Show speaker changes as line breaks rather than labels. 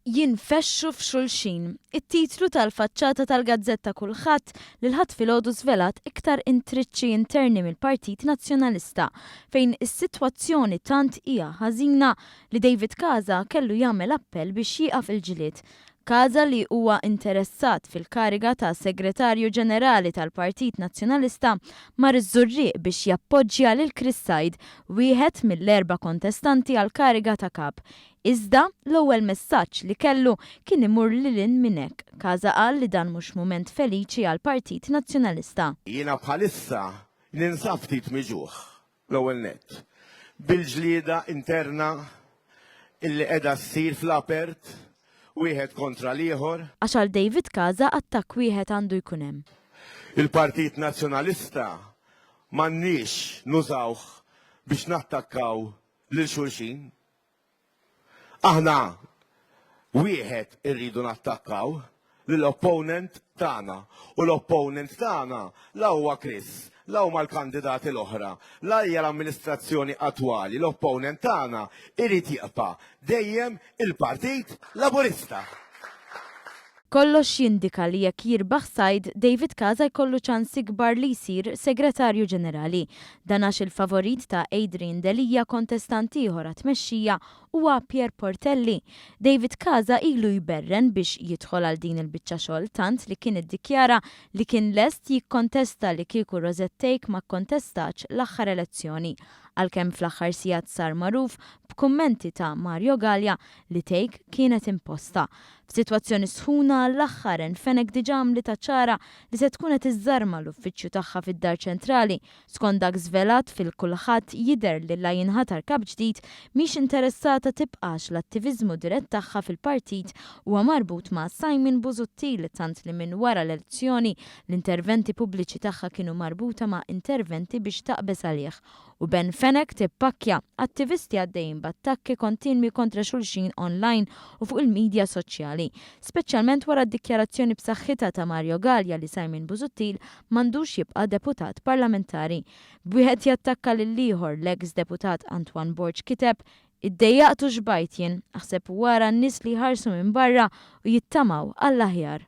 Jinfexxu f'xulxin. It-titlu tal-faċċata tal-gazzetta Kulħadd li l-Ħadd filgħodu żvelat iktar intriċċi interni mill-Partit Nazzjonalista fejn is-sitwazzjoni tant hija ħażina li David Casa kellu jagħmel appell biex jieqaf il-ġlied. Casa li huwa interessat fil-kariga ta' Segretarju Ġenerali tal-Partit Nazzjonalista mar iż-Żurrieq biex jappoġġja lil Chris Said, wieħed mill-erba' kontestanti għall-kariga ta' Kap. Iżda, l-ewwel messaġġ li kellu kien imur lil hinn minn hekk. Casa qal li dan mhux mument feliċi għall-Partit Nazzjonalista.
Jiena bħalissa ninsab ftit miġugħ, l-ewwel nett, bil-ġlieda interna illi qiegħda ssir fl-apert, wieħed kontra l-ieħor.
Għax għal David Casa attakk wieħed għandu jkun hemm.
Il-Partit Nazzjonalista m'għandniex nużawh biex nattakkaw lil xulxin. Aħna wieħed irridu nattakkaw lill-opponent tagħna u l-opponent tagħna la huwa Chris, la huma l-kandidati l-oħra, la hija l-amministrazzjoni attwali, l-opponent tagħna irid jibqa' dejjem il-Partit Laburista.
Kollox jindika li jekk jirbaħ Said, David Casa jkollu ċans ikbar li jsir Segretarju Ġenerali. Dan għax il-favorit ta' Adrian Delia kontestant ieħor għat-tmexxija huwa Pierre Portelli. David Casa ilu jberren biex jidħol għal din il-biċċa xogħol tant li kien iddikjara li kien lest jikkontesta li kieku Rosette Thake ma kkontestatx l-aħħar elezzjoni. Għalkemm fl-aħħar sigħat sar magħruf b'kummenti ta' Mario Galea li Thake kienet imposta. F'sitwazzjoni sħuna għall-aħħar, Ann Fenech diġà għamlitha ċara li se tkun qed iżżarma l-uffiċċju tagħha fid-Dar Ċentrali. Skont dak żvelat fil-Kulħadd jidher li la jinħatar kap ġdid mhix interessata tibqax l-attiviżmu dirett tagħha fil-partit huwa marbut ma' Simon Busuttil tant li minn wara l-elzzjoni l-interventi pubbliċi tagħha kienu marbuta ma' interventi biex taqbeż għalih u Ben Fenech tippakkja attivisti għaddejjin b'attakki kontinwi kontra xulxin online u fuq il-midja soċjali, speċjalment wara d-dikjarazzjoni b'saħħitha ta' Mario Galea li Simon Busuttil m'għandux jibqa' deputat parlamentari. B'wieħed jattakka lill-ieħor, l-eks deputat Antoine Borg kiteb, Iddejjaqt u xbajt jien, aħseb u ara n-nies li jħarsu minn barra u jittamaw għall-aħjar.